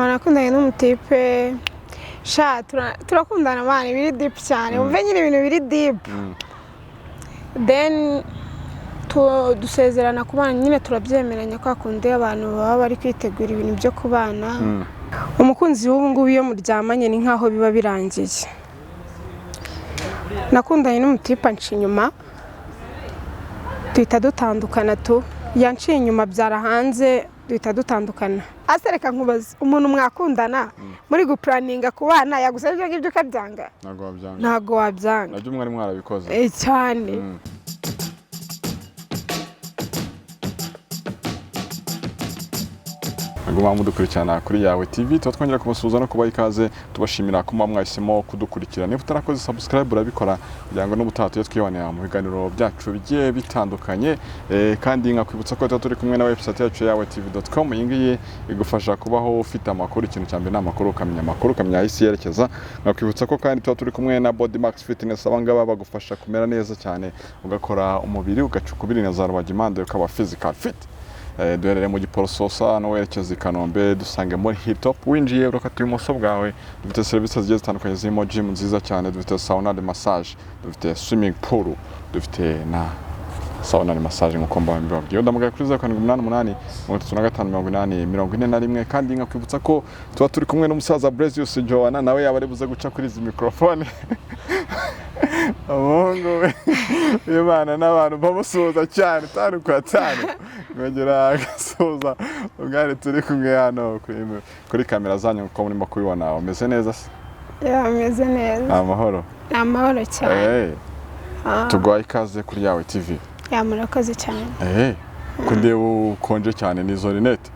Nakundanye n'umutipe sha, turakundana man, biri deep cyane, wumve nyine ibintu biri deep. Then dusezerana kubana nyine, turabyemeranya kwa kundi abantu baba bari kwitegura ibintu byo kubana. Umukunzi w'ubu ngubu iyo muryamanye ni nkaho biba birangiye. Nakundanye n'umutipe anca inyuma, duhita dutandukana tu. Yanciye inyuma abyara hanze, duhita dutandukana. Ase reka nkubaze, umuntu mwakundana muri guplanninga kubana yagusaba ibyo ngibyo ukabyanga? Ntabwo wabyanga. Ntabwo wabyanga. Nabyo mwari mwarabikoze? Eh, cyane. Ntabwo mudukurikirana kuri Yawe TV, tuba twongera kubasuhuza no kubaha ikaze, tubashimira ko muba mwahisemo kudukurikira. Niba utarakoze subscribe, urabikora kugira ngo n'ubutaha tujye twibanira mu biganiro byacu bigiye bitandukanye. Kandi nkakwibutsa ko tuba turi kumwe na website yacu yawe tv.com. Iyi ngiyi igufasha kubaho ufite amakuru. Ikintu cya mbere ni amakuru, ukamenya amakuru, ukamenya aho isi yerekeza. Nkakwibutsa ko kandi tuba turi kumwe na Body Max Fitness. Aba ngaba bagufasha kumera neza cyane, ugakora umubiri, ugaca ukubiri na za rubagimpande, ukaba physical fit. Duherereye mu Giporososa no werekeza i Kanombe, dusange muri Hilltop. Winjiye urakata ibumoso bwawe. Dufite serivisi zigiye zitandukanye zirimo gym nziza cyane, dufite sauna de massage, dufite swimming pool, dufite na sauna de massage nk'uko mba mbibabwiye. Ndamugaye kuri 0788 35 80 41. Kandi nkakwibutsa ko tuba turi kumwe n'umusaza Blaisius Joanna, nawe yaba ari buze guca kuri izi microphone. Umuhungu we w'Imana n'abantu bamusuhuza cyane tanu kwa tanu, nkongera agasuhuza umwari turi kumwe hano kuri kamera zanyu nk'uko murimo kubibona. Umeze neza se? Ameze neza. Amahoro? Ni amahoro cyane. Tuguhaye ikaze kuri Yawe TV. Yeah, murakoze cyane. Ko ndeba ukonje cyane, ni izo lunettes?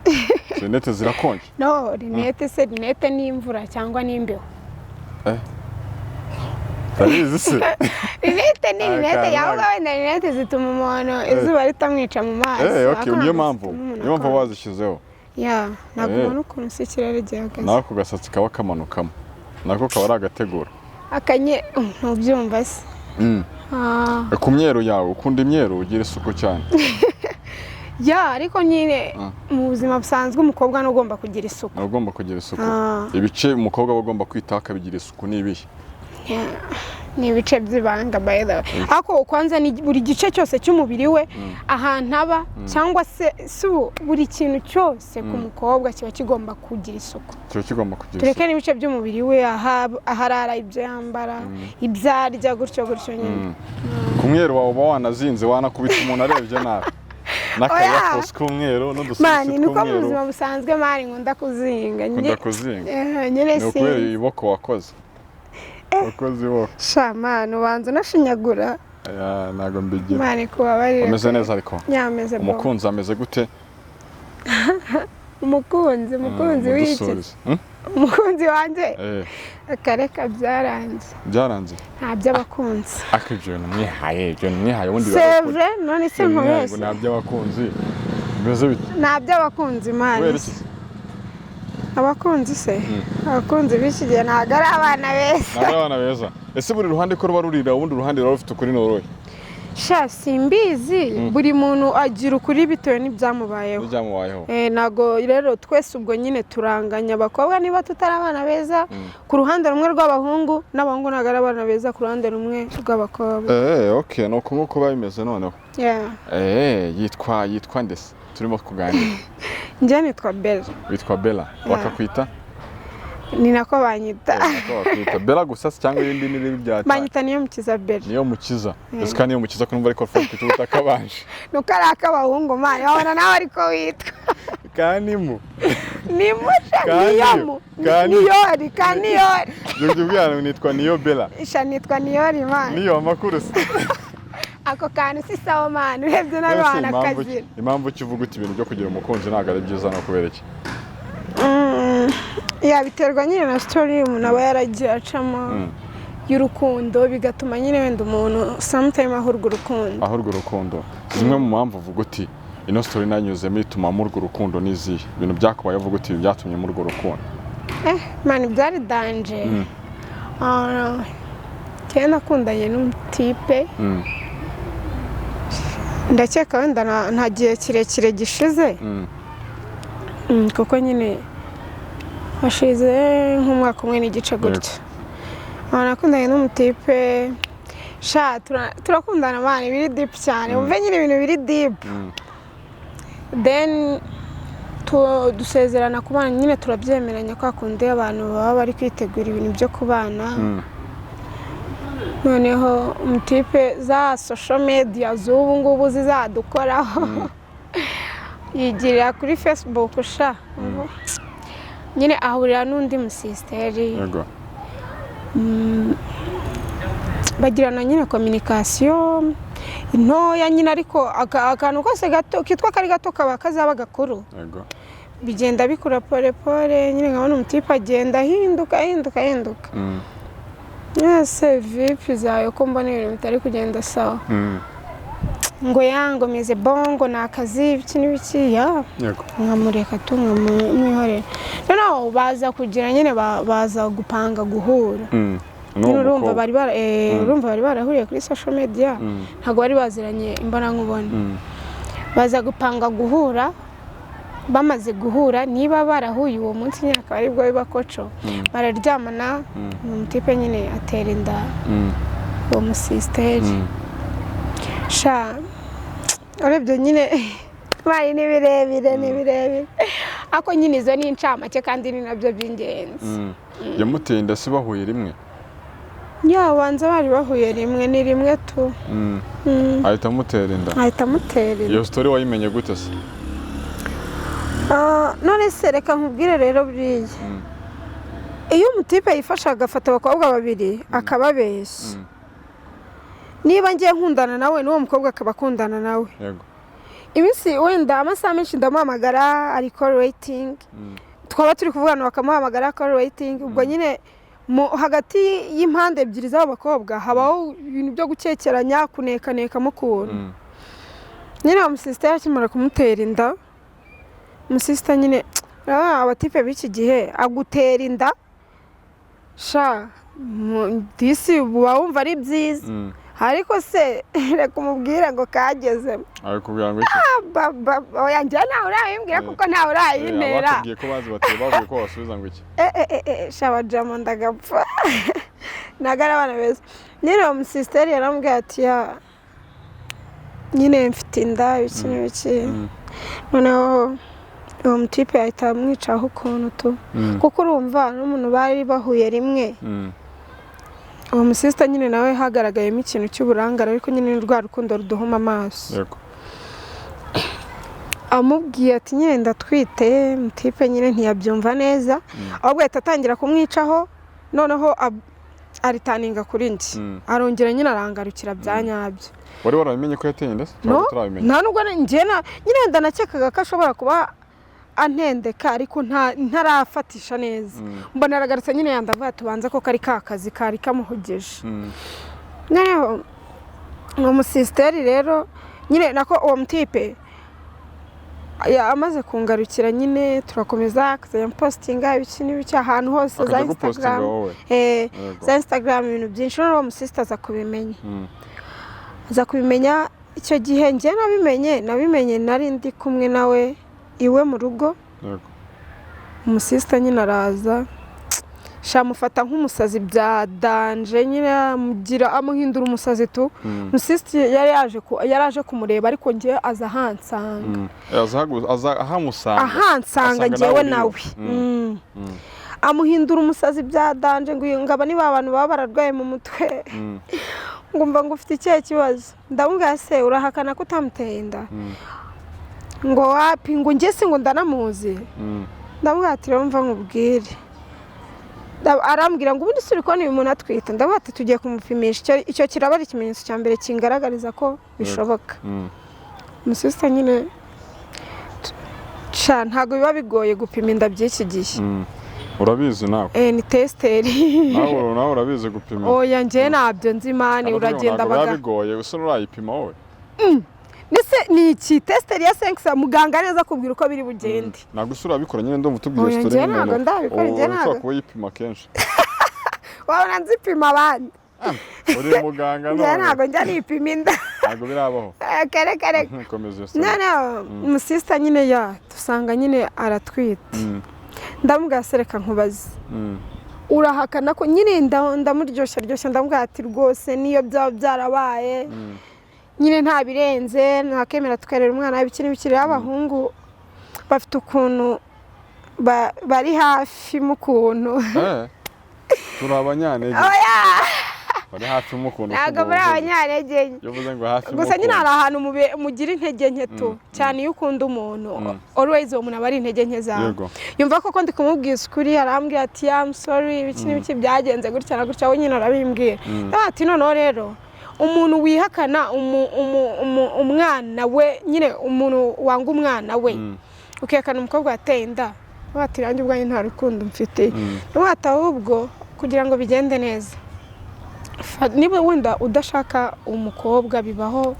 Izo lunettes zirakonje. No, lunettes se, lunettes ni imvura cyangwa ni imbeho? Urabizi se? Lunettes ni lunettes Akantu yawe, wenda lunettes zituma umuntu izuba ritamwica mu maso. Okay. Ariko Niyo ntabwo mpamvu zituma umuntu niyo mpamvu akonja. wazishyizeho. Yeah, ntabwo ubona ukuntu se ikirere gihagaze. Nawe ako gasatsi kaba kamanukamo, nako kaba ari agateguro. Akanye ntubyumva se? Ah. Ku myeru yawe, ukunda imyeru, ugira isuku cyane. Yeah, ariko nyine mu buzima busanzwe umukobwa ni ugomba kugira isuku. Nawe ugomba kugira isuku. Ah. Ibice umukobwa aba agomba kwitaho akabigira isuku ni ibihe? Yeah, ni ibice by'ibanga by the way, ariko kwanza ni buri gice cyose cy'umubiri we, ahantu aba, cyangwa se si ubu, buri kintu cyose ku mukobwa kiba kigomba kugira isuku. Kiba kigomba kugira Tureke isuku. n'ibice by'umubiri we, aho arara, ibyo yambara, ibyo arya, gutyo gutyo nyine. Ku mweru wawe uba wanazinze, wanakubita umuntu arebye nabi n'akayafosi k'umweru Man, n'udusogisi ni uko mu tw'umweru. buzima busanzwe man nkunda kuzinga. Ukunda kuzinga? Eh, nyine. Ni ukubera Sinzi. iboko wakoze iboko. Sha man, ubanza unashinyagura. Aya, ntabwo mbigira. Man, kubabarira. Umeze neza ariko? Yameze bo. Umukunzi ameze gute? Umukunzi w'iki? Mudusubize. Umukunzi wanjye? Eh. Akareka, byaranze. Byaranze? Nta by'abakunzi. Ariko ibyo bintu mwihaye, ibyo bintu mwihaye ubundi biba ari ukuri. Sevre, none se Ibintu mwihaye ngo nkubeshye? nta by'abakunzi, bimeze bite? Nta by'abakunzi man. Kubera iki? Abakunzi se, abakunzi b'iki gihe ntabwo ari abana beza. Ntabwo ari abana beza. Ese buri ruhande ko ruba rurira, ubundi uruhande ruba rufite ukuri ni uruhe? Sha, simbizi, buri muntu agira ukuri bitewe n'ibyamubayeho. N'ibyamubayeho. Eh, ntabwo rero twese ubwo nyine turanganya abakobwa niba tutari abana beza ku ruhande rumwe rw'abahungu, n'abahungu ntabwo ari abana beza ku ruhande rumwe rw'abakobwa. Eh, okay, ni uko nguko biba bimeze noneho. Yeah. Eh, yitwa ndese turimo kuganira? Njye nitwa Bella. Witwa Bella, bakakwita? Ni nako banyita. Nako bakwita Bella gusa se cyangwa irindi ni riri bya? Banyita Niyo Mukiza Bella. Niyo Mukiza. Ese kandi Niyo Mukiza ko numva ariko alphabet utakabanje? Nuko ari ak'abahungu man, wabona nawe ariko witwa. Kanimu. Ni musha. Kaniyo. Niyomu. Kaniyo. Niyori, kaniyori. Ibyo ubwana nitwa Niyo Bella. Sha, nitwa Niyori man. Niyo amakuru se? Ako kantu si sawa man, urebye nabi Ese impamvu wanakazira. Impamvu ki uvuga uti ibintu byo kugira umukunzi ntabwo ari byiza, no kubera iki? Yeah, biterwa nyine na story umuntu aba yaragiye acamo y'urukundo, bigatuma nyine wenda umuntu sometime ahurwa urukundo. Aho urwo rukundo, zimwe mu mpamvu uvuga uti ino story nanyuzemo ituma murwo rukundo ni izihe? Ibintu byakubaye uvuga uti ibi byatumye murwo rukundo. Eh man, byari danger. Ah, kera nakundanye n'umutipe. Ndakeka wenda nta gihe kirekire gishize. Kuko nyine Hashize nk'umwaka umwe n'igice gutya. Aho nakundanye n'umutipe sha, turakundana man, biri deep cyane. Wumve nyine ibintu biri deep. Then dusezerana kubana nyine, turabyemeranya kwa kundi abantu baba bari kwitegura ibintu byo kubana. Noneho umutipe za social media z'ubu ngubu zizadukoraho, yigirira kuri Facebook sha nyine, ahurira n'undi musisiteri. Bagirana nyine communication ntoya nyine, ariko akantu kose gato kitwa kari gato kaba kazaba gakuru. Bigenda bikura pole pole nyine, nkabona umutipe agenda ahinduka, ahinduka, ahinduka. Ese vipi zawe, ko mbona ibintu bitari kugenda sawa? Ngo yango meze bongo, ni akazi, ibiki n'ibiki ya. Nkamureka tu, nkamwihorera. Noneho baza kugira nyine baza gupanga guhura. N'uwo Nyine urumva mukobwa. Urumva bari barahuriye kuri social media, ntabwo bari baziranye imbonankubone. Baza gupanga guhura. Bamaze guhura, niba barahuye uwo munsi nyine akaba aribwo biba koco, bararyamana. Umutipe nyine atera inda uwo musisiteri. Sha, urebye nyine bayi ni birebire, ni birebire, ariko nyine izo ni incamake kandi ni nabyo by'ingenzi. Yamuteye inda se bahuye rimwe? Ya, banza bari bahuye rimwe, ni rimwe tu. Ahita amutera inda? Ahita amutera inda. Iyo story wayimenye gute se? Ah, none se reka nkubwire rero, buriya iyo umutipe yifashe agafata abakobwa babiri akababeshya, niba ngiye nkundana nawe n'uwo mukobwa akaba akundana nawe, iminsi wenda amasaha menshi ndamuhamagara ari call waiting, twaba turi kuvugana bakamuhamagara call waiting. Ubwo nyine hagati y'impande ebyiri z'abo bakobwa habaho ibintu byo gukekeranya, kunekanekamo ukuntu. Nyine uwo musisita akimara kumutera inda, umusisita nyine, urabona abatipe b'iki gihe, agutera inda sha, disi uba wumva ari byiza, ariko se reka umubwire ngo kagezemo. Abikubwira ngo iki? Oya, njye ntawe urayimbwira kuko ntawe urayintera. Abakubwiye ko bazi bateye bavuye ko basubiza ngo iki? Sha bajama, ndagapfa, ntabwo ari abana beza. Nyine uwo musisiteri yaramubwiye ati: "Ya nyine mfite inda, ibiki n'ibiki." Noneho uwo mutipe ahita amwicaho ukuntu tu, kuko urumva n'umuntu bari bahuye rimwe. Uwo musisita nyine nawe hagaragayemo ikintu cy'uburangare, ariko nyine ni rwa rukundo ruduhuma amaso. Amubwiye ati: "Nyine ndatwite." Mutipe nyine ntiyabyumva neza, ahubwo ahita atangira kumwicaho. Noneho aritaninga kuri njye, arongera nyine arangarukira bya nyabyo. Wari warabimenye ko yateye inda se? No. Cyangwa utarabimenya? Nta nubwo njye nyine ndanakekaga ko ashobora kuba antendeka, ariko ntarafatisha neza. Mbona aragarutse nyine, yandavuga tubanza ko kari ka kazi kari kamuhugeje. Noneho uwo musisiteri rero nyine, nako uwo mutipe amaze kungarukira nyine, turakomeza, akazajya ampositinga ibiki n'ibiki ahantu hose za Akajya gupositinga Instagram. wowe? Za Instagram, ibintu byinshi. Noneho uwo musisita aza kubimenya. Aza kubimenya icyo gihe. Njye nabimenye nari ndi kumwe nawe iwe mu rugo. Umusisita nyine araza shamufata nk'umusazi bya danger nyine, amugira, amuhindura umusazi tu. Umusisita yari aje kumureba, ariko njye aza ahansanga. Aza ahamusanga? Ahansanga. Asanga Njyewe nawe nawe. uriyo. Amuhindura umusazi bya danger, ngo ngo aba niba abantu baba bararwaye mu mutwe, ngo mva ngo ufite ikihe kibazo? Ndamubwira: "Se urahakana ko utamuteye inda?" Ngo wapi, ngo njye si ngo ndanamuzi. Ndamubwira ati: "Rero mva nkubwire." Arambwira ngo: "Ubundi si uri kubona uyu muntu atwite?" Ndavuga ati: "Tugiye kumupimisha." Icyo kiraba ari ikimenyetso cya mbere kingaragariza ko bishoboka. Umusisita nyine sha, ntabwo biba bigoye gupima inda by'iki gihe. Urabizi nawe? Ni tesiteri. Nawe urabizi gupima? Oya, njye ntabyo nzi man. Ntabwo Uragenda biba baga bigoye, usa n'urayipima wowe. Ndetse ni iki tesiteri ya senkisa, muganga neza akubwira uko biri bugende. Ntabwo usura urabikora nyine, ndumva utubwira Oya, story njye y'umuntu ntabwo ndabikora, njye ushobora ntabwo. kuba yipima kenshi. Wabona nzipima abandi? Uri muganga Njye none? ntabwo njya nipima inda. Ntabwo birabaho. Kare kare. Komeza iyo story. Noneho umusisita nyine ya dusanga nyine aratwite. Ndamubwira se, reka nkubaze, urahakana ko nyine ndamuryoshya ryoshya, ndamubwira ati rwose niyo byaba byarabaye, nyine nta birenze, ntakemera tukarera umwana, ibiki n'ibiki. Rero abahungu bafite ukuntu bari hafi mu kuntu. Eh, turi abanyantege bari hafi mu kuntu. Ntabwo muri abanyantege nke. Iyo uvuze ngo hafi mu Gusa nyine kuntu. hari ahantu mugira intege nke tu, cyane iyo ukunda umuntu, always uwo muntu aba ari intege nke zawe. Yumva koko ndi kumubwiza ukuri, arambwira ati I'm sorry, ibiki n'ibiki, byagenze gutya na gutya, we nyine arabimbwira. Ndavuga ati noneho rero umuntu wihakana umwana we, nyine umuntu wanga umwana we, ukihakana umukobwa wateye inda, ndavuga ati nanjye ubwanjye nta rukundo mfite. Ndavuga ati ahubwo kugira ngo bigende neza, niba wenda udashaka umukobwa, bibaho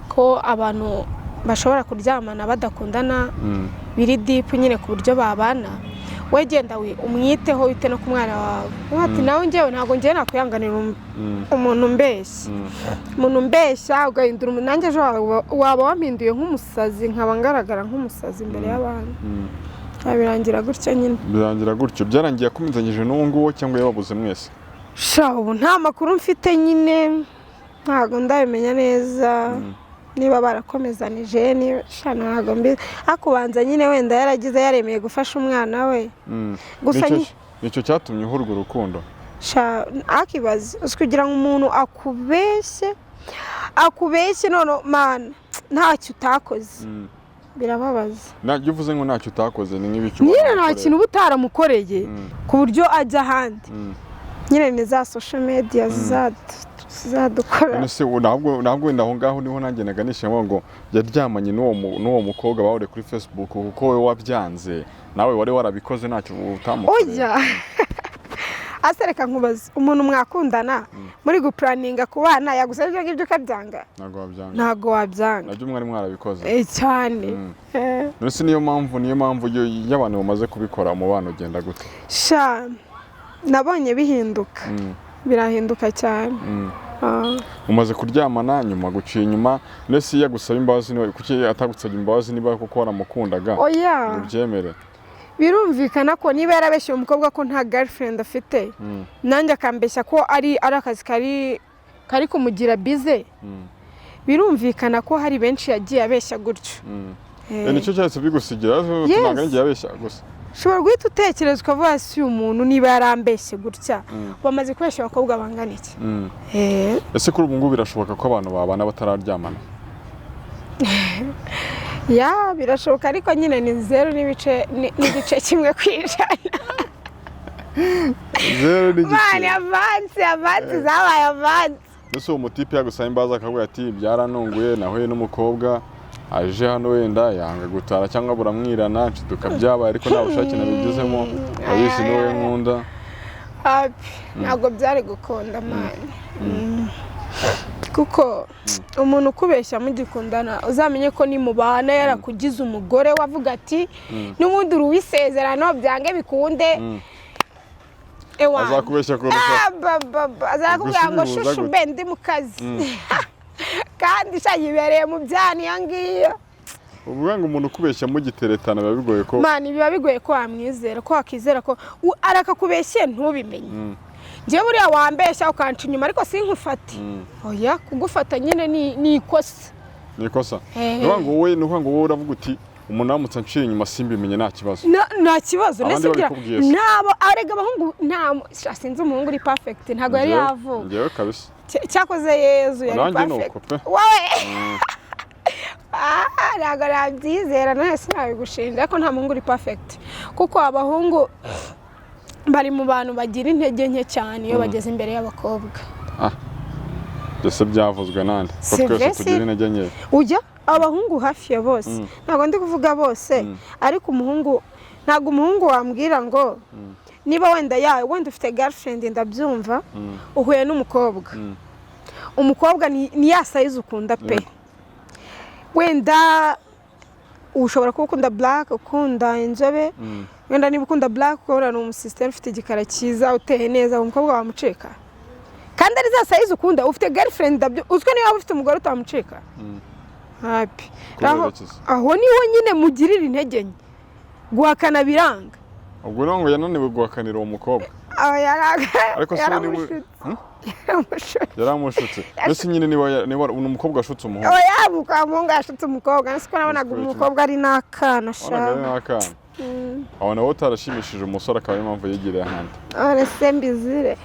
ko abantu bashobora kuryamana badakundana biri deep nyine ku buryo babana, we genda umwiteho, wite no ku mwana wawe. Uvuga ati nawe njyewe ntabwo njyewe nakwihanganira umuntu umbeshya, umuntu umbeshya ugahindura umuntu, nanjye ejo waba wampinduye nk'umusazi, nkaba ngaragara nk'umusazi imbere y'abandi. Birangira gutyo nyine. Birangira gutyo. Byarangiye akomezanyije n'uwo nguwo cyangwa yababuze mwese? Sha, ubu nta makuru mfite nyine, ntabwo ndabimenya neza niba barakomezanije, niba sha ntabwo mbizi, ariko ubanza nyine wenda yaragize, yaremeye gufasha umwana we. Gusa Nicyo cyatumye uha urwo rukundo? Sha, akibaza uzi kugira ngo umuntu akubeshye, akubeshye none mana ntacyo utakoze, birababaza. Iyo uvuze ngo ntacyo utakoze, ni nk'ibiki Nyine nta waramukoreye? kintu uba utaramukoreye ku buryo ajya ahandi. Nyine ni za social media zizadukora. None se ntabwo wenda aho ngaho niho nanjye naganisha ngo yaryamanye n'uwo mukobwa bahuriye kuri Facebook, kuko wowe wabyanze, nawe wari warabikoze, ntacyo utamukoreye? Ujya ase, reka nkubaze, umuntu mwakundana muri guplanninga ku bana yagusabye ibyo ngibyo ukabyanga? Ntabwo wabyanga. Ntabwo wabyanga. Nabyo mwari mwarabikoze. Eh, cyane. None se niyo mpamvu iyo abantu bamaze kubikora umubano ugenda gute? Sha, nabonye bihinduka, birahinduka cyane. Umaze kuryamana nyuma guciye inyuma, none se iyo agusaba imbabazi, kuki atagusabye imbabazi niba koko waramukundaga Oya. ngo ubyemere? Birumvikana ko niba yarabeshye umukobwa ko nta girlfriend afite, nanjye akambeshya ko ari akazi kari kumugira busy, birumvikana ko hari benshi yagiye abeshya gutyo. Nicyo cyahise bigusigira? Yes. Ntabwo ari njye yabeshya gusa. Ushobora guhita utekereza ukavuga si uyu muntu niba yarambeshye gutya, bamaze kubeshya abakobwa bangana iki? Ese kuri ubu ngubu birashoboka ko abantu babana batararyamana? Yeah, birashoboka, ariko nyine ni zeru n'ibice n'igice 1%. Zeru n'igice. Mani, avansi, avansi zabaye avansi. Mbese uwo mutipe yagusaba imbabazi akavuga ati byaranunguye, nahuye n'umukobwa aje hano, wenda yanga gutara cyangwa buramwirana, nshiduka byabaye, ariko nta bushake nabigizemo, urabizi ni wowe nkunda. Happy ntabwo byari gukunda man. Kuko umuntu ukubeshya mugikundana, uzamenye ko nimubana yarakugize umugore, wavuga ati n'ubundi uri uw'isezerano, byange bikunde. Ewana. Azakubeshya kurusha. Ah, ba, ba, ba. Azakubwira ngo Gusa ubihuza shushu gute? mbe ndi mu kazi, kandi sha yibereye mu byana iyo ngiyo. Uvuga ngo umuntu ukubeshya mugiteretana biba bigoye ko Man, biba bigoye ko wamwizera, ko wakizera ko arakakubeshye ntubimenye. Njyewe buriya wambeshya ukanca inyuma ariko sinkufate, oya, kugufata nyine ni ikosa. Ni ikosa. Eh. Ni ukuvuga ngo wowe uravuga uti umuntu aramutse anciye inyuma simbimenye, nta kibazo. Nta kibazo. Abandi Nese ngira babikubwiye se? Nabo arega abahungu nta sha, sinzi umuhungu uri perfect, ntabwo yari yavuka. Njyewe kabisa. Cyakoze Yezu yari Nanjye ni perfect. uko pe. Wowe ntabwo nabyizera, nawe sinabigushinja, ariko nta muhungu uri perfect, kuko abahungu bari mu bantu bagira intege nke cyane iyo bageze imbere y'abakobwa. Mbese byavuzwe nande ko C'est twese vrai, tugira intege nke? Ujya abahungu hafi ya bose, ntabwo ndi kuvuga bose, ariko umuhungu, ntabwo umuhungu wambwira ngo niba wenda yawe, wenda ufite girlfriend, ndabyumva, uhuye n'umukobwa, umukobwa ni ya size ukunda pe. Wenda ushobora kuba ukunda black, ukunda inzobe. Wenda niba ukunda black, ukabona ni umusisiteri ufite igikara cyiza, uteye neza, umukobwa wamucika kandi ari za size ukunda, ufite girlfriend, uzwi, niba waba ufite umugore utamucika hapi. Kubera Aho iki se? aho niho nyine mugirira intege nke, guhakana biranga. Ubwo rero ngo yananiwe guhakanira uwo mukobwa. Aho Ariko se ubu niwe yaramushutse. Hmm? Yaramushutse. Yaramushutse mbese nyine, niba ni umukobwa washutse umuhungu? Oya, umuhungu yashutse umukobwa, nasi ko nabonaga Kubera iki? umukobwa ari n'akana. Wabonaga ari Sha. n'akana. Abona wowe utarashimishije umusore, akaba ariyo mpamvu yigiriye ahandi. None se mbizire?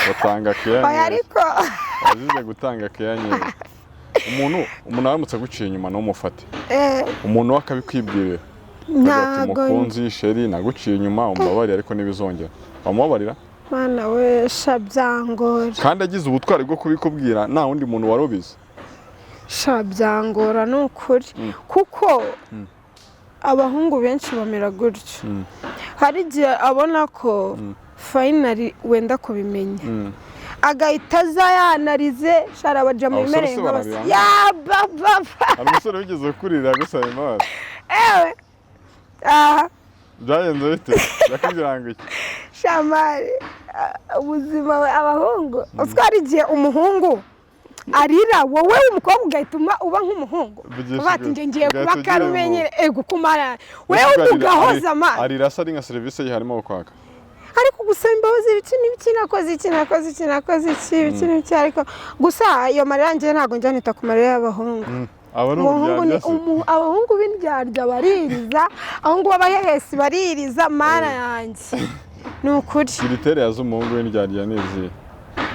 Batanga keya Oya. nyinshi. Ariko Wazize gutanga keya nyinshi. Umuntu aramutse aguciye inyuma ntumufate, umuntu we akabikwibwirira, akagira ati: Ntago. "Mukunzi, chéri, naguciye inyuma, umbabarire, ariko ntibizongera," wamubabarira? Mwana we, sha, byangora. Kandi agize ubutwari bwo kubikubwira, nta wundi muntu wari ubizi. Sha, byangora ni ukuri, kuko abahungu benshi bamera gutyo. Hari igihe abona ko finally wenda kubimenya, agahita aza yanarize shara Abasore mumereye se nk'abasi bararira? Ya baba. Hari umusore wigeze kurira agusaba imbabazi? Ewe, aha. Byagenze bite? Yakubwira ngo iki? Shamari, ubuzima we, abahungu utwo hari igihe umuhungu arira, wowe umukobwa ugahita uba nk'umuhungu. Vugisha Uvuga ati ukuri. njye ngiye Ugahita kuba ugira karumenyere ego kumara wewe Arira- ugahoza amaso. Arira asa ari nka serivisi ye harimo kwaka. Ariko gusaba imbabazi, ibiki n'ibiki, nakoze iki, nakoze iki, nakoze iki, ibiki n'ibiki, ariko gusa iyo marira njye ntabwo njya nita ku marira y'abahungu. Aba ari Umuhungu ni uburyarya se? Abahungu b'indyarya baririza, abahungu b'abahehesi baririza, mana yanjye, ni ukuri. Critères z'umuhungu w'indyarya ni izihe,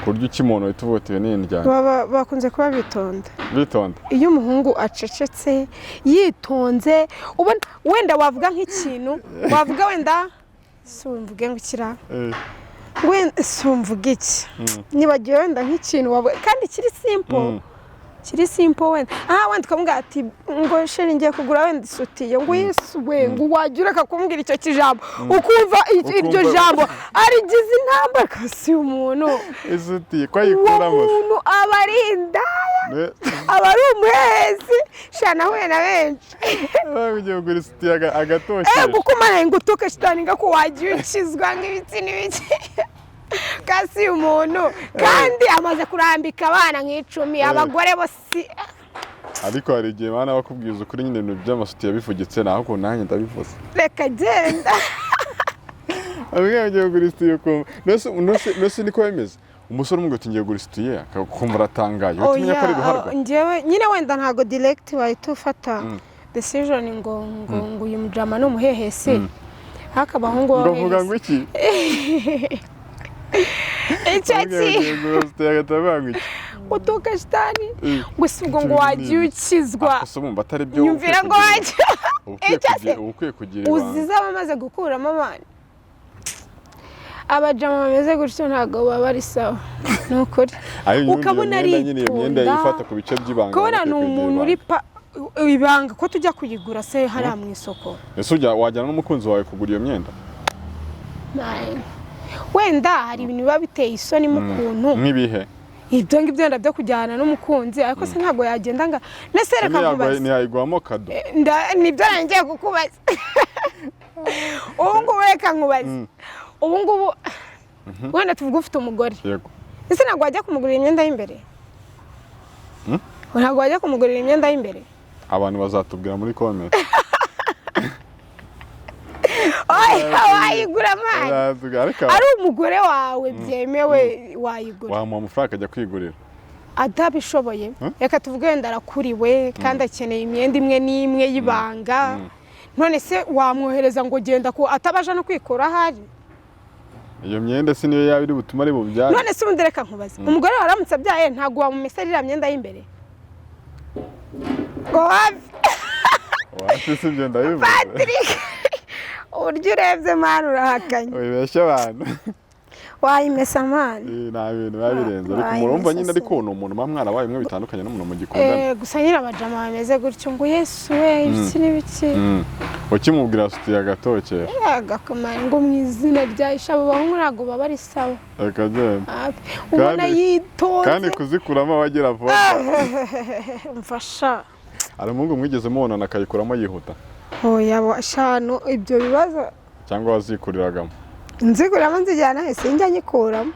ku buryo ukimuntu uhita uvuga uti: "Ibi ni indyarya"? Baba bakunze kuba bitonda. Bitonda. Iyo umuhungu acecetse, yitonze, ubona wenda wavuga nk'ikintu, wavuga wenda si mvuge ngo ikira, wenda si mvuge iki, nibagiwe, wenda nk'ikintu wavuga kandi kiri simple, kiri simple, wenda aha wenda ukamubwira ati ngo chéri, ngiye kugura wenda isutiye, ngo yesu we, ngo wajya ureka kumbwira icyo kijambo, ukumva iryo jambo arigize intambara kasi umuntu. Isutiye ko Uwo ayikuramo se? muntu aba ari indaya, aba ari umuhezi sha, nahuye na benshi. Ugiye kugura isutiye agatokesha. Ego kumara ngo utuke shitani ngo ko wagiye ukizwa ngo ibiki n'ibiki kasi umuntu, kandi amaze kurambika abana nk'icumi, abagore bo si. Ariko hari igihe bana bakubwiza ukuri nyine, ibintu by'amasutiye bifugitse, naho ukuntu nanjye ndabivuze. Reka genda. Amwe ugiye kugura isutiye ukumva mbese niko bimeze, umusore umubwira uti ngiye kugura isutiye, akakumva aratangaye, uhita umenya ko ari ruharwa. Njyewe nyine wenda ntabwo direct wahita ufata decision ngo uyu mujama ni umuhehesi, ariko abahungu Ngo avuga ngo b'abahehesi iki? Icyo Amubwira ki ngo ugiye kugura isutiye agahita avuga ngo iki? Utuka shitani ngo si ubwo ngo wagiye ukizwa. Ese bumva atari byo? Nyumvira ngo wagiye icyo se uba ukwiye kugira ibanga. Uziza abamaze gukuramo abana, abajama bameze gutyo ntabwo baba ari sawa, ni ukuri. Ayo nyine Ukabona iyo myenda nyine, iyo myenda aritonda. yifata ku bice by'ibanga. Kubona Ukwiye ni kugira umuntu uri ibanga. pa ibanga ko tujya kuyigura se hariya mu isoko. Ese ujya wajyana n'umukunzi wawe kugura iyo myenda? Nine. Wenda hari ibintu biba biteye isoni mu kuntu. Nk'ibihe? Ibyo ngibyo wenda byo kujyana n'umukunzi, ariko se ntabwo yagenda nga ndetse reka nkubaze. Ntiyayiguhamo kado? Nibyo ngiye kukubaza ubu ngubu, reka nkubaze ubu ngubu, wenda tuvuge ufite umugore, Yego. ese ntabwo wajya kumugurira imyenda y'imbere? Ntabwo wajya kumugurira imyenda y'imbere? Abantu bazatubwira muri comment. Oya, wayigura mani. Bazatubwira, ariko Ari umugore wawe byemewe, wayigura. Wamuha amafaranga akajya kwigurira? Atabishoboye, reka tuvuge wenda arakuriwe kandi akeneye imyenda imwe n'imwe y'ibanga, none se wamwohereza ngo genda ku atabasha no kwikura ahari? Iyo myenda si niyo yaba iri butume ari bubyare? None se ubundi reka nkubaze, umugore wawe aramutse abyaye, ntabwo wamumesa iriya myenda y'imbere ngo wave? Wapi, si ibyo ndabivuze. Patrick, uburyo urebye mani, urahakanye. Wibeshya abantu. Wayimesa mani. Nta bintu biba birenze, ariko Wayimesa murumva nyine se. Ariko ni umuntu muba mwarabaye umwe, bitandukanye n'umuntu mugikundana. Gusa nyine abajama bameze gutyo ngo yesu we, ibiki n'ibiki. Ukimubwira sutiye agatokera. Agakomanya ngo mu izina rya Isha, abo bahungu ntabwo baba ari sawa. Akagenda. Hafi. Ubona yitonze. Kandi kuzikuramo wagira vuba. Mfasha. Hari umuhungu mwigeze mubonana akayikuramo yihuta? Oya shanu, ibyo bibazo. Cyangwa wazikuriragamo? Nziguramo nzijyana he? Sinjya nyikuramo.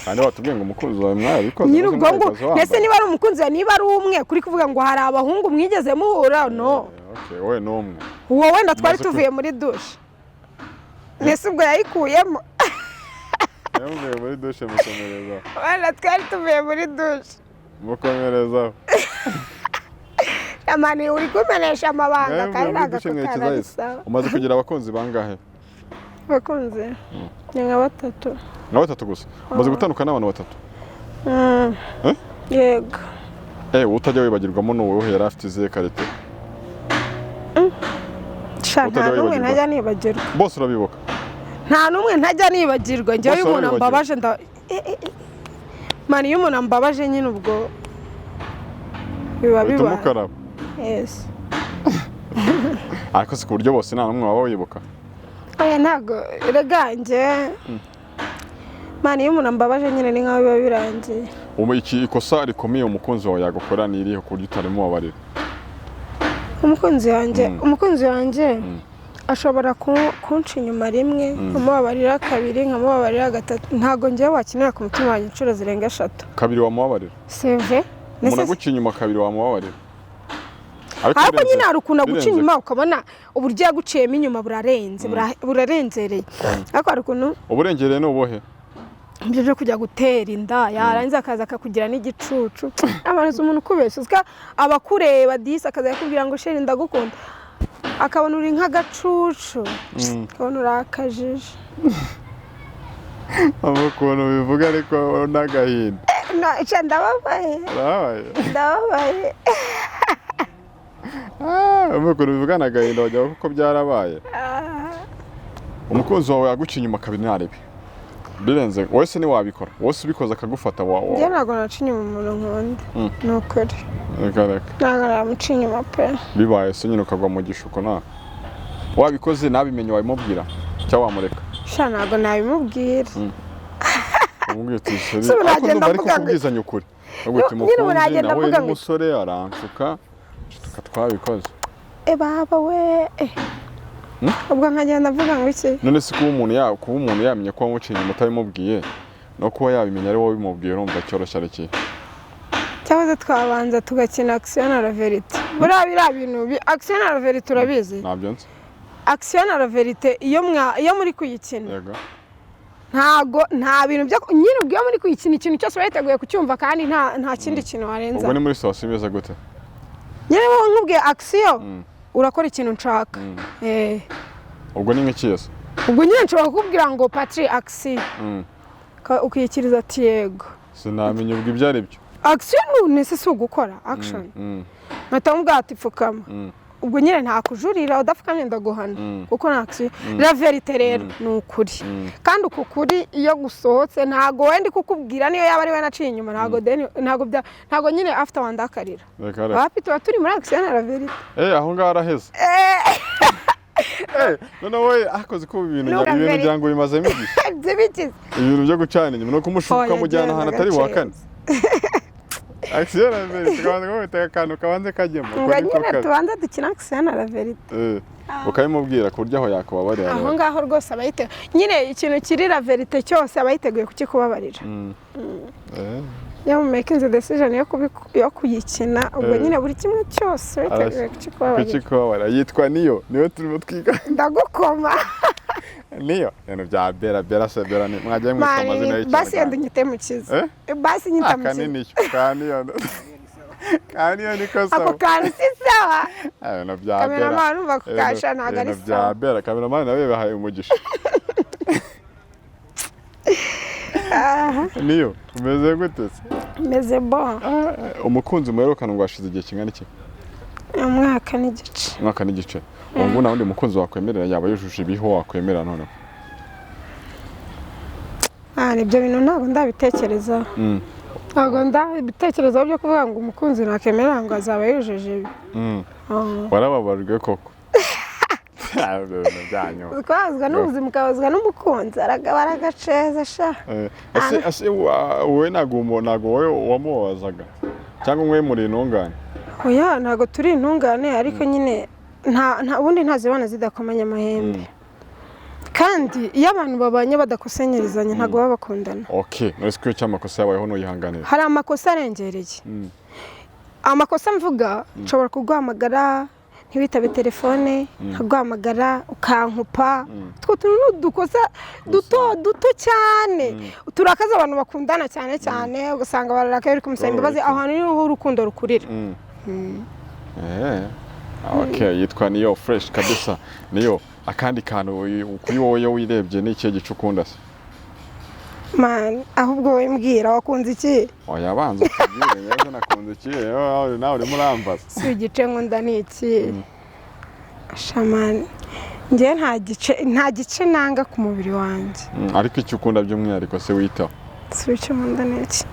Kandi watubwiye ngo umukunzi wawe mwarabikoze. Nyine maze ubwo ngo mwabikoze wambaye. Mbese niba ari umukunzi wawe, niba ari umwe kuri kuvuga ngo hari abahungu mwigeze muhura, no. Okay, wowe ni umwe. Uwo wenda twari Umaze tuvuye muri douche. Mbese ubwo yayikuyemo? Yamuvuye muri douche, mukomerezaho. Wenda twari tuvuye muri douche. Mukomerezaho. Amani, uri kumenesha amabanga. Mwavuye Kandi muri ntabwo douche ako mwerekeza kantu ari hese? sawa. Umaze kugira abakunzi bangahe? Abakunzi ni nka batatu. Nka batatu gusa? Umaze gutandukana n'abantu batatu? Mm. Eh? Yego. Eh, utajya wibagirwamo ni uwuhe? Yari afite izihe qualité? Sha, nta Utajya n'umwe wibagirwa. ntajya nibagirwa. Bose urabibuka? Nta n'umwe ntajya nibagirwa njyewe. Bose Iyo umuntu urabibagirwa? ambabaje nda eh, eh, eh. Man, iyo umuntu ambabaje nyine ubwo biba Uhita bibaye. umukaraba. Yes. Ariko si ku buryo bose nta n'umwe waba wibuka? Oya, ntabwo rega njye, man, iyo umuntu ambabaje nyine ni nkaho biba birangiye. Ubu iki ikosa rikomeye umukunzi wawe yagukora ni irihe ku buryo utarimubabarira? Umukunzi wanjye, umukunzi wanjye ashobora kunca inyuma rimwe nkamubabarira, kabiri nkamubabarira, gatatu ntabwo njyewe wakinira ku mutima wanjye inshuro zirenga eshatu. Kabiri wamubabarira? Seve. Umuntu aguca inyuma kabiri wamubabarira? Ariko nyine hari ukuntu aguca birenze. inyuma ukabona uburyo yaguciyemo inyuma burarenze, burarenzereye, ariko hari ukuntu Uburengereye ni ubuhe? Ibyo byo kujya gutera inda, yarangiza akaza akakugira n'igicucu. Abantu, umuntu ukubeshya uziko aba akureba disi, akaza akakubwira ngo: "Chéri, ndagukunda," akabona uri nk'agacucu, akabona uri akajiji. Ukuntu bivuga ariko n'agahinda. Sha, ndababaye. Urababaye? Ndababaye. Ah, ukuntu bivuga n'agahinda wagira kuko byarabaye. Umukunzi wawe yaguca inyuma kabiri ntarebe birenze, wowe se ntiwabikora? Wowe se ubikoze akagufata wa Njye ntabwo naca inyuma umuntu nkunda. Ni ukuri. Reka reka. Ntabwo namuca inyuma pe. Bibaye se nyine ukagwa mu gishuko, nta wabikoze nabimenye, wabimubwira cyangwa wamureka? Sha, ntabwo nabimubwira. Umubwira uti: "Chéri." Se ubu Ariko nagenda ndumva ariko mvuga ngo- kubwizanya ukuri. Ubwo uti Nyine ubu mukunzi nagenda nahuye mvuga ngo- n'umusore aranshuka, shuka twabikoze. E baba we, eh. Ubwo nkagenda mvuga ngo iki? None se kuba umuntu yamenya ko wamuciye inyuma utabimubwiye no kuba yabimenya ari wowe ubimubwiye, urumva cyoroshye ari ikihe? Cyangwa se twabanza tugakina action à la vérité. Buriya biriya bintu action à la vérité urabizi? Ntabyo nzi. Action à la vérité, iyo muri kuyikina, Yego. ntago nta bintu byo nyine, ubwo iyo muri kuyikina ikintu cyose uba witeguye kucyumva kandi nta kindi kintu warenza. Ubwo ni muri situation imeze gute? Nyine wowe nkubwiye action, urakora ikintu nshaka. Eh. Ubwo ni nk'ikihe se? Ubwo nyine nshobora kukubwira ngo: "Patri, action." Ukiyikiriza ati: "Yego." Sinamenya ubwo ibyo ari byo. Action none se si ugukora action? Nkahita mubwira ati: "Pfukama." Ubwo nyine nta kujurira, udapfukamye ndaguhana, kuko nta action. La vérité rero ni ukuri, kandi uku kuri iyo gusohotse ntago wenda kukubwira, niyo yaba ari we naciye inyuma, ntago deni ntago bya ntago nyine after wandakarira. Reka reka. Wapi, tuba turi muri action la vérité. Eh, aho ngaho araheze. Eh, noneho we akoze ko ibintu Nuka ibintu mbere. ngira ngo bimazemo igihe. By'ibikize. Ibintu byo gucana inyuma no kumushuka Oya, ukamujyana genda ahantu atari buhakane. gaceza. Action la vérité, tukabanza kumutega akantu kabanze kajyemo. Ngo Uko niko nyine kazi. tubanza dukina action la vérité. Eh, ukabimubwira ku buryo aho yakubabarira Aho rero. ngaho rwose aba yiteguye nyine, ikintu kiri la vérité cyose aba yiteguye kukikubabarira. Eh, Iyo mu making decision yo kuyikina, ubwo Eh. nyine buri kimwe cyose witeguye kukikubabarira. Kukikubabarira. Yitwa Niyo, niyo turimo twiga. Ndagukoma. Niyo ibintu bya Bera Bera se Bera ni mwagiye mwitwa amazina Mani, basi yenda y'ikinyarwanda. unyite Mukiza. Eh? Basi nyita Aka Mukiza. ni niyo ka Niyo, ka Niyo niko Ako sawa. kantu si sawa. Ibintu bya Bera. Kameramani, urumva kukasha ntabwo ari Ibintu bya sawa. Bera, kameramani nawe bahaye umugisha. Aha. Niyo, umeze gute se? Meze bon. Ah, umukunzi muherukana ngo hashize igihe kingana iki? Umwaka n'igice. Umwaka n'igice. Ubu ngubu nta wundi mukunzi wakwemerera yaba yujuje ibiho wakwemera noneho? Ah, ibyo bintu ntabwo ndabitekerezaho. Ntabwo ndabitekerezaho byo kuvuga ngo umukunzi nakemera ngo azaba yujuje ibi. Ah. Warababajwe koko. Ibyo bintu byanyu. Kubabazwa n'ubuzima ukababazwa n'umukunzi, aragaba aragaceza sha. Eh, ese wowe ntabwo wowe wamubabazaga cyangwa mwe muri intungane? Oya, ntabwo turi intungane, ariko nyine nta ubundi ntazibana zidakomanya amahembe, kandi iyo abantu babanye badakosanyirizanya ntabwo baba bakundana. Okay, none se ko iyo cy'amakosa yabayeho ntuyihanganira? Hari amakosa arengereye. Amakosa mvuga, nshobora kuguhamagara Ntiwitabe telefone, nkaguhamagara ukankupa. Utwo tuntu ni udukosa duto duto cyane turakaza abantu bakundana cyane cyane, ugasanga bararakaye, uri kumusaba imbabazi. Aho hantu niho urukundo rukurira. Okay, yitwa Niyo Fresh kabisa. Niyo, akandi kantu kuri wowe iyo wirebye, ni ikihe gice ukunda se? Man, ahubwo wowe mbwira, wakunze iki? Oya, banza utubwire neza, nakunze ikihe? Nawe urimo urambaza. Si igice nkunda ni iki? Sha man, njyewe nta gice nanga ku mubiri wanjye. Ariko icyo ukunda by'umwihariko se witaho? Si icyo nkunda ni iki?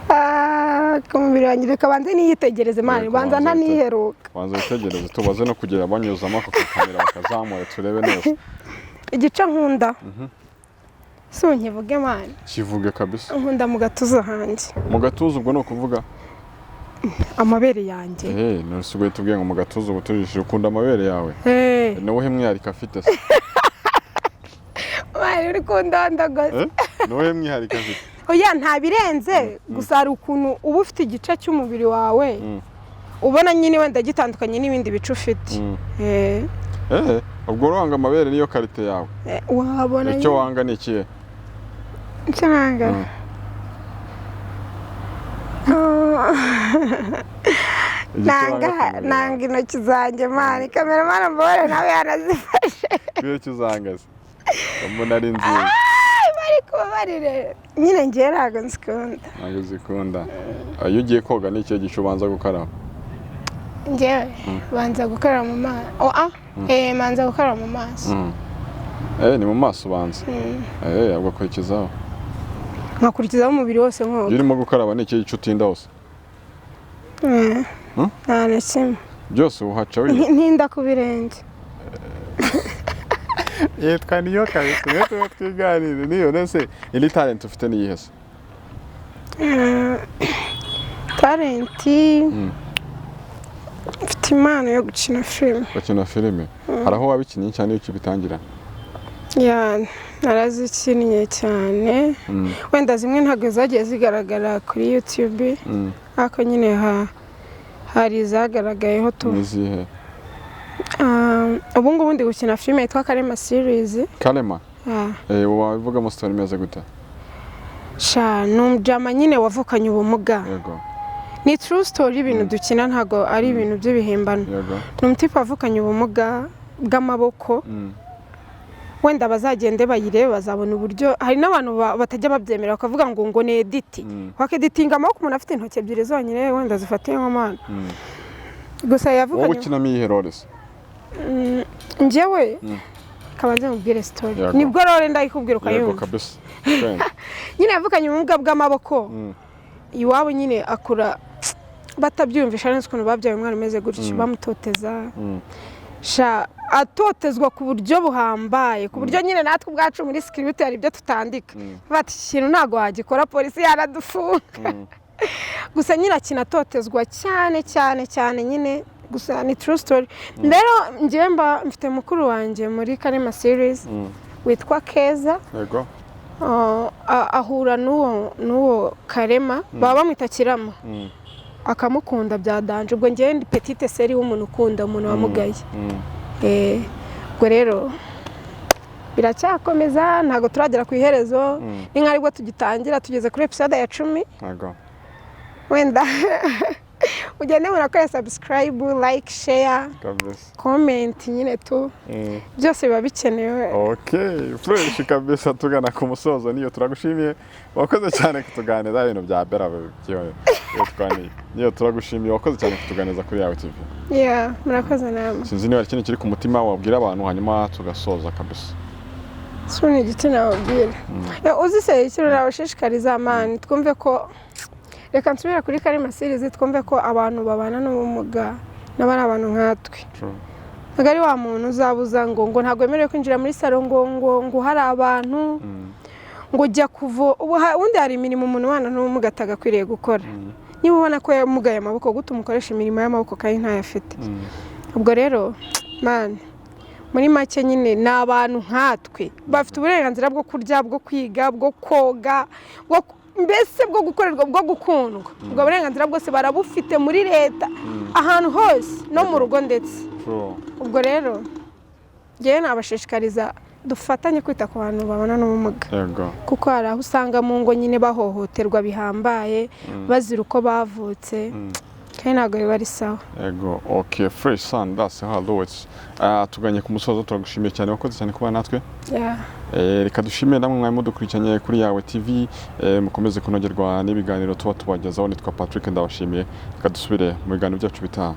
Ah, ku mubiri wanjye, reka banze niyitegereze, man. Yego, banza banza ntaniheruka. Banza witegereze, tubaze no kugera banyuzamo ako kamera bakazamura turebe neza. Igice nkunda, si unkivuge, man? Kivuge kabisa. Nkunda mu gatuza hanjye. Mu gatuza, ubwo ni ukuvuga? Amabere yanjye. Ntusigaye tubwiye ngo mu gatuza, ubu turishije ukunda amabere yawe. Eh. Ni uwuhe mwihariko afite se? Man, uri kundondogoza. Eh? Ni uwuhe mwihariko afite? Oya, nta birenze, gusa hari ukuntu uba ufite igice cy'umubiri wawe ubona nyine wenda gitandukanye n'ibindi bice ufite. Eh. Ubwo uranga amabere niyo qualité yawe? Wabona. Icyo wanga ni ikihe? Icyo nanga? Ah, Igice wanga nanga ku mubiri wawe. Nanga intoki zanjye, man. Cameraman, mbabare, nawe yanazifashe. Kubera icyo uzanga se? Mbona ari nziza. Ay, bari kubabarire nyine, ngewe ntabwo nzikunda. Ntabwo zikunda. Iyo ugiye koga, ni ikihe gice ubanza gukaraba? Ngewe banza gukaraba mu maso. Oh, ah, manza gukaraba mu maso. Ni mu maso ubanza? Ugakurikizaho? Nkakurikizaho umubiri wose Iyo nkoga. urimo gukaraba, ni ikihe gice utinda hose? Nta na kimwe. Byose uhaca wiga? Ntinda ku birenge. Yitwa Niyo kabisa, niyo tuba twiganire. Niyo nese, indi talent ufite ni iyihe se? Talent mfite, impano yo gukina filime. Gukina filime, hari aho wabikinnye cyane iyo ukibitangira? Yeah, narazikinnye cyane. Wenda zimwe ntabwo zagiye zigaragara kuri YouTube, ariko nyine hari izagaragayeho tu. N'izihe? Ubu ngubu ndi gukina filime yitwa Karema series. Karema? Ah. Wabivugamo story imeze gute? Sha, ni umujama nyine wavukanye ubumuga. Ni true story, ibintu dukina ntabwo ari ibintu by'ibihimbano. Ni umutipe wavukanye ubumuga bw'amaboko. Wenda bazagende bayirebe, bazabona uburyo hari n'abantu batajya babyemera, bakavuga ngo ni edit. Wakeditinga amaboko umuntu afite intoki ebyiri zonyine, wenda zifatiye nk'amana? Gusa Wowe yavukanye. ukinamo iyihe role se? Njyewe kabanze mubwire story. Yego. Nibwo role ndayikubwira ukayumva. Kabisa. Twende. Nyine yavukanye ubumuga bw'amaboko. Iwabo nyine akura batabyiyumvisha neza ukuntu babyaye umwana umeze gutyo, bamutoteza. Sha, atotezwa ku buryo buhambaye, ku buryo nyine natwe ubwacu muri script hari ibyo tutandika, bati iki kintu ntabwo wagikora, polisi yaradufunga. Gusa nyine akina atotezwa cyane cyane cyane nyine. Gusa ni true story. Rero njyewe mba mfite mukuru wanjye muri Karema series witwa Keza. Ahura n'uwo Karema, baba bamwita Kirama, akamukunda bya danger. Ubwo njyewe ndi petite sœur w'umuntu ukunda umuntu wamugaye. Ubwo rero biracyakomeza, ntabwo turagera ku iherezo. Ni nk'aho aribwo tugitangira, tugeze kuri episode ya 10. Wenda ugende murakora subscribe, like, share, comment, nyine tu byose biba bikenewe. Okay, fresh kabisa. Tugana ku musozo, Niyo, turagushimiye, wakoze cyane kutuganiriza ibintu bya bera byitwa Niyo. Turagushimiye, wakoze cyane kutuganiriza kuri Yawe TV. Yeah, murakoze namwe. Sinzi niba hari ikindi kiri ku mutima wabwira abantu, hanyuma tugasoza kabisa. Si ni igiti nababwira. Uzi se ikintu nabashishikariza, man, twumve ko, reka nsubire kuri Karema series, twumve ko abantu babana n'ubumuga nabo ari abantu nkatwe. Ntabwo ari wa muntu uzabuza ngo ntabwo wemerewe kwinjira muri salo, ngo hari abantu, ngo ujya kuvo ubundi hari imirimo umuntu ubana n'ubumuga atagakwiriye gukora. Niba ubona ko yamugaye amaboko, gute umukoresha imirimo y'amaboko kandi ntayo afite? Ubwo rero, man, muri make nyine ni abantu nkatwe, bafite uburenganzira bwo kurya, bwo kwiga, bwo koga, bwo mbese bwo gukorerwa, bwo gukundwa. Ubwo burenganzira bwose barabufite muri leta, ahantu hose, no mu rugo ndetse. Ubwo rero ngewe nabashishikariza, dufatanye kwita ku bantu babana n'ubumuga, kuko hari aho usanga mu ngo nyine bahohoterwa bihambaye, bazira uko bavutse, kandi ntabwo biba ari sawa. Yego, okay, fresh son, that's how I do it. Tuganye ku musozo, turagushimiye cyane, wakoze cyane kuba natwe. Reka dushimire namwe mwari mudukurikiranye kuri Yawe TV, mukomeze kunogerwa n'ibiganiro tuba tubagezaho. Nitwa Patrick, ndabashimiye. Reka dusubire mu biganiro byacu bitaha.